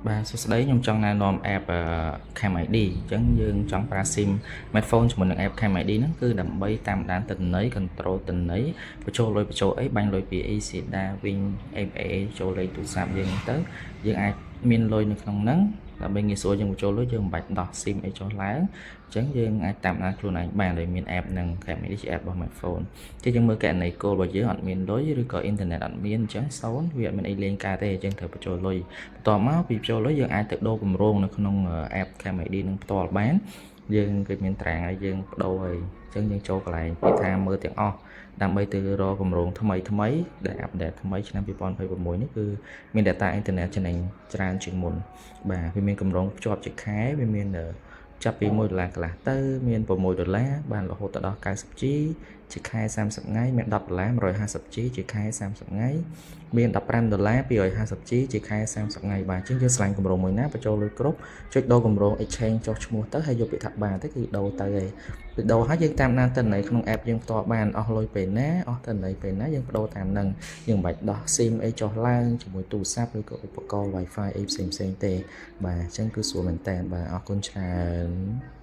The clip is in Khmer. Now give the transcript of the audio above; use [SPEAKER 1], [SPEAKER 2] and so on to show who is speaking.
[SPEAKER 1] បាទសួស្តីខ្ញុំចង់ណែនាំ app Cam ID អញ្ចឹងយើងចង់ប្រើ SIM smartphone ជាមួយនឹង app Cam ID ហ្នឹងគឺដើម្បីតាមដានទិន្នន័យ control ទិន្នន័យបញ្ចូលលុយបញ្ចូលអីបាញ់លុយពី ACLEDA វិញ ABA ចូលលេខទូរស័ព្ទយើងហ្នឹងទៅយើងអាចមានលុយនៅក្នុងហ្នឹងដើម្បីងាយស្រួលយើងបញ្ចូលលុយយើងមិនបាច់ដោះ SIM អីចុះឡើងអញ្ចឹងយើងអាចតាមដានខ្លួនឯងបានដោយមាន app ហ្នឹង Cam ID ជា app របស់ smartphone ជាយើងមើលកណន័យគោលរបស់យើងអត់មានលុយឬក៏អ៊ីនធឺណិតអត់មានអញ្ចឹងសូន្យវាអត់មានអីលេងការទេអញ្ចឹងត្រូវបញ្ចូលលុយបន្ទាប់មកពីបញ្ចូលលុយយើងអាចទៅដូរគម្រោងនៅក្នុង app Cam ID នឹងផ្ទាល់បានយើងគឺមានត្រាងឲ្យយើងបដូរហើយអញ្ចឹងយើងចូលកន្លែងពាក្យថាមើលទាំងអស់ដើម្បីទៅរកគម្រោងថ្មីថ្មីដែល update ថ្មីឆ្នាំ2026នេះគឺមាន data អ៊ីនធឺណិតចំណេញច្រើនជាងមុនបាទវាមានគម្រោងភ្ជាប់ជាខែវាមានចាប់ពី1ដុល្លារកន្លះទៅមាន6ដុល្លារបានរហូតដល់ 90G ជាខែ30ថ្ងៃមាន10ដុល្លារ 150G ជាខែ30ថ្ងៃមាន15ដុល្លារ 250G ជាខែ30ថ្ងៃបាទអញ្ចឹងយើងឆ្លាញ់គម្រោងមួយណាបញ្ចូលលុយគ្រប់ចុចដូរគម្រោង exchange ចុះឈ្មោះទៅហើយយកពាក្យថាបានទៅគឺដូរទៅហើយពេលដូរហើយយើងតាមដានទិន្នន័យក្នុង app យើងផ្ទាល់បានអស់លុយពេលណាអស់ទិន្នន័យពេលណាយើងបដូរតាមនឹងយើងមិនបាច់ដោះ SIM អីចុះឡើងជាមួយទូរស័ព្ទឬក៏ឧបករណ៍ Wi-Fi អីផ្សេងផ្សេងទេបាទអញ្ចឹងគឺស្រួលមែនតើបាទអរគុណច្រើន។